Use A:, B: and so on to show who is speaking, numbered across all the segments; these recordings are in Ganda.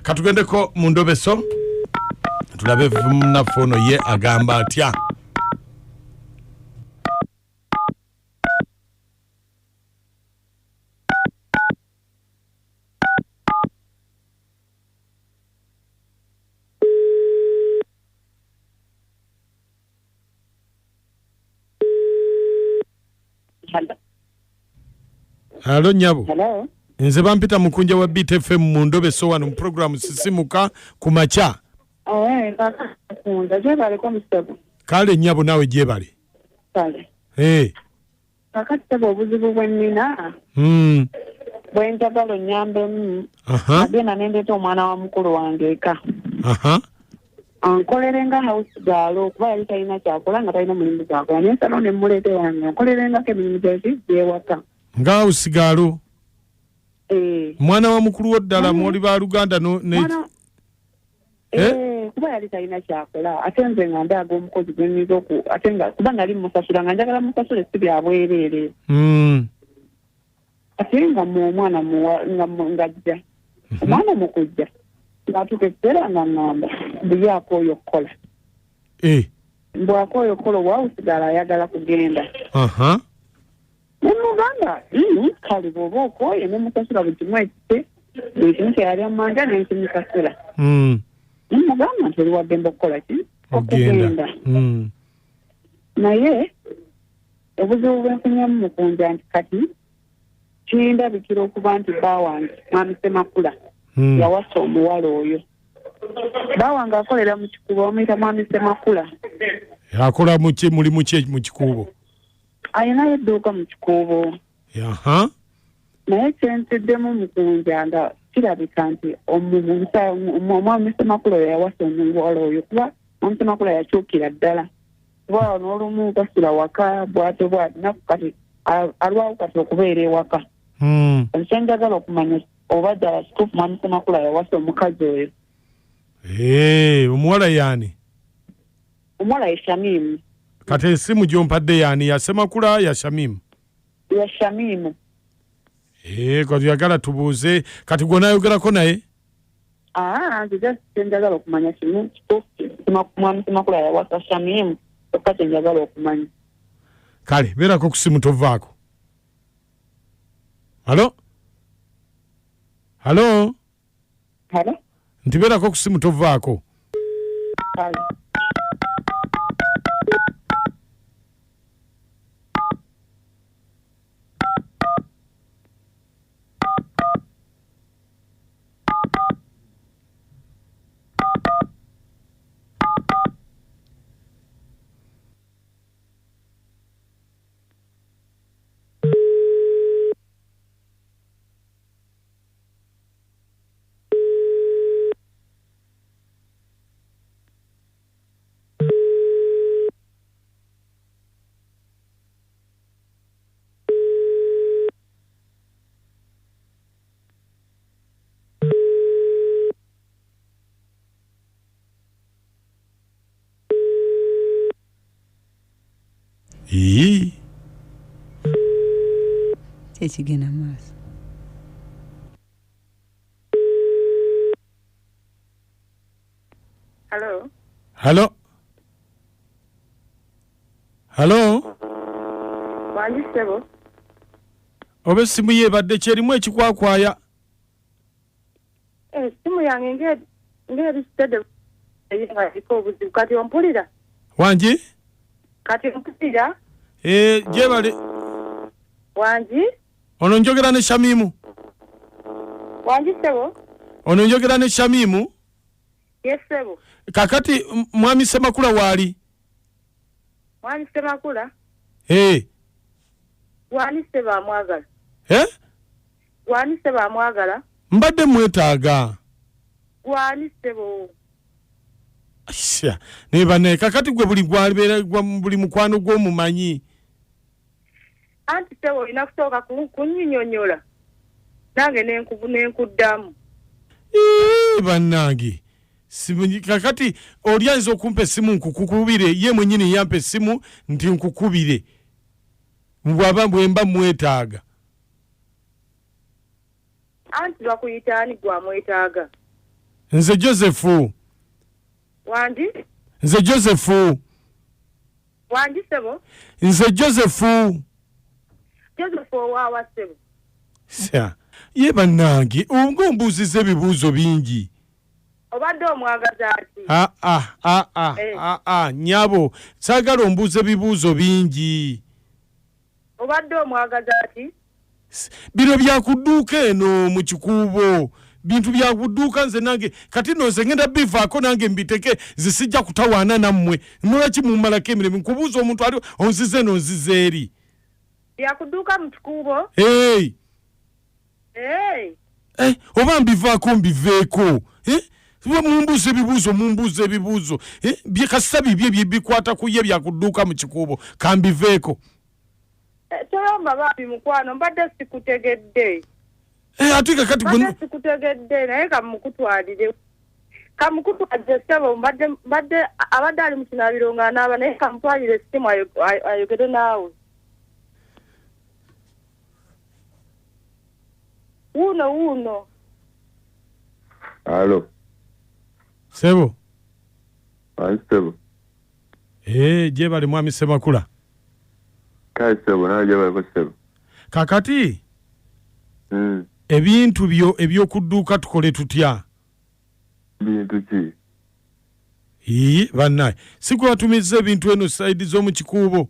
A: Katugendeko mu ndobeso tulabe munnaffe ono ye agamba atya. Halo nyabo.
B: Hello.
A: Nze bampita mukunja wa Beat FM mu ndobeso wano mu programu Sisimuka ku makya.
B: Owe, kaka gyebaleko musebo.
A: Kale nyabo naawe gyebale.
B: Kale.
A: Hey.
B: Kakati sebo obuzibu bwe nnina bwe njagala onnyambemu agenda ne ndeeta omwana wa mukulu wange eka. Ankolere nga house girl kuba yali talina kyakola nga talina mulimu gwakola naye nsalawo ne mmuleeta ewange ankolerengako emirimu gyaki gy'ewaka.
A: Nga house girl?
B: Eh.
A: Mwana wa mukulu wo ddala mwoli baluganda no ne
B: Mwana
A: Eh?
B: Eh, kuba yali talina kyakola ate nze nga ndaaga omukozi gwe nnyinza oku ate nga kuba nali mmusasula nga njagala musasule si bya bwereere. Ate nga mu omwana muwa, nga mu, ng'ajja. Omwana mu kujja ng'atuuka ekiseera nga ŋŋamba mbu ye akooye okukola. Mbu akooye okukola obwa usigala ayagala kugenda. Ne mugamba, kale bw'oba okooye ne musasula buli kimu ekike, buli kimu kye yali ammanja ne nkimusasula. Ne mugamba nti oli wa ddembe okukola ki?
A: Okugenda.
B: Okugenda. Naye obuzibu bwe nfunyemu mukunja nti kati kindabikira okuba nti bba wange Mwami Ssemakula yawasa omuwala oyo. Bba wange akolera mu Kikuubo, bamuyita Mwami Ssemakula.
A: Akola mu ki, mulimu ki mu Kikuubo?
B: Alinayo edduuka mu Kikuubo. Naye kye ntiddemu mukunja nga kirabika nti Omwami Ssemakula oyo yawasa omuwala oyo, kuba Mwami Ssemakula yakyukira ddala. Kuba n'olumu tasula waka bw'atyo bw'ati, naku kati alwawo kati okubeera ewaka. Kati kye njagala okumanya oba ddala kituufu Mwami Ssemakula yawasa omukazi oyo.
A: Omuwala y'ani?
B: Omuwala ye Shamimu.
A: Kati esimu gy'ompadde y'ani? Ya Ssemakula, ya Shamimu?
B: Ya Shamimu.
A: Kati oyagala tubuuze, kati gwe onaayogerako naye?
B: Nze just kye njagala okumanya kimu, kituufu Mwami Ssemakula yawasa Shamimu, kyokka kye njagala okumanya.
A: Kale, beerako ku simu tovaako. Halo? Halo?
B: Halo?
A: Nti beerako ku simu tovaako.
B: Kale.
A: Ii.
C: Kyekigenda maaso.
B: Hello.
A: Hello. Hello.
B: Wangi ssebo.
A: Oba essimu ye ebadde ki erimu ekikwakwaya?
B: Essimu yange ng'eri steady nga eriko obuzibu. Kati ompulira?
A: Wangi?
B: Kati ompulira?
A: Gyebale.
B: Wangi?
A: Ono njogera ne Shamimu.
B: Wangi ssebo?
A: Ono njogera ne Shamimu.
B: Yes ssebo.
A: Kakati Mwami Ssemakula waali?
B: Mwami Ssemakula? Gwani ssebo amwagala? Gwani ssebo amwagala?
A: Mbadde mwetaaga.
B: Gwani ssebo?
A: Sha, naye bannaye kakati gwe buli gwabeera, gwa, buli mukwano gw'omumanyi.
B: Anti ssebo olina kusooka kunnyinnyonnyola nange nenkuddamu.
A: Ii, bannange. Simanyi, kakati oli ayinza okumpa essimu nkukubire, ye mwennyini yampa essimu nti nkukubire. Bw'aba bwe mba mwetaaga.
B: Anti bakuyita ani gwe amwetaaga?
A: Nze Joseph.
B: Wangi?
A: Nze Joseph.
B: Wangi ssebo?
A: Nze Joseph.
B: Joseph owaawa ssebo?
A: Sya. Ye bannange, ng'ombuuzizza ebibuuzo bingi.
B: Obadde omwagaza ki?
A: Ah, ah, ah, ah, ah, ah, nyabo, saagala ombuuza ebibuuzo bingi.
B: Obadde omwagaza ki?
A: Bino byakudduuka eno mu Kikuubo, bintu byakudduuka. Nze nange kati no nze ngenda bivaako nange mbiteke, nze sijja kutawaana nammwe. Mulaki mummalako emirimu nkubuuza omuntu ali onzize eno onzize eri.
B: Byakudduuka mu Kikuubo?
A: Hey.
B: Hey.
A: Oba mbivaako mbiveeko. Mumbuuza ebibuuzo, mumbuuza ebibuuzo. Kasita bibye bikwata ku ye byakudduuka mu Kikuubo, kambiveeko.
B: Toyomba bambi mukwano, mbadde sikutegedde.
A: Ate kakati
B: mbadde sikutegedde, naye kamukutwalire. Kamukutwalire ssebo, mbadde abadde ali mu kinaabiro ng'anaaba, naye kamutwalire essimu ayogere naawe. Wuuno wuuno.
D: Alo.
A: Ssebo.
D: Ayi ssebo.
A: Gye bali mwami Ssemakula.
D: Kale ssebo, nawe gye baliko ssebo.
A: Kakati ebintu byo eby'okudduuka tukole tutya?
D: Bintu ki?
A: Ii, bannaye, si gwe watumizza ebintu eno sayidi z'omu Kikuubo?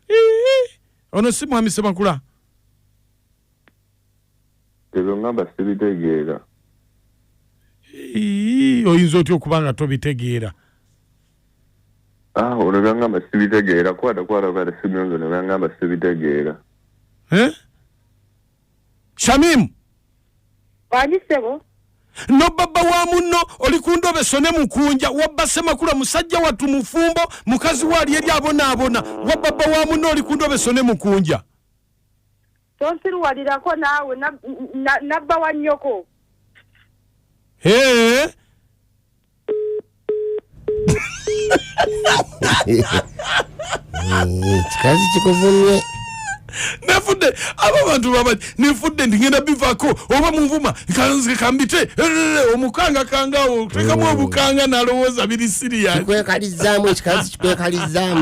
A: Ii, ono si mwami Ssemakula?
D: Ebyo ngamba sibitegeera.
A: Ii, oyinza otya okuba nga tobitegeera?
D: Ono byangamba sibitegeera, kwata kwata kwata simu ono byangamba sibitegeera.
A: Shamim.
B: Wangi ssebo?
A: No baba wa munno oli ku ndobeso ne mukunja wabba Ssemakula musajja wattu mufumbo mukazi we ali eri abonaabona wa baba wa munno oli ku ndobeso ne mukunja.
B: Tonsiruwalirako naawe nabba wa nnyoko.
E: Kikazi kikuvumye.
A: Nefudde abo abantu baba nefudde ndi ngenda bivako oba munvuma kanze kambite omukanga kanga otekamu obukanga nalowooza biri serious.
E: Kikwekalizaamu ekikazi kikwekalizaamu.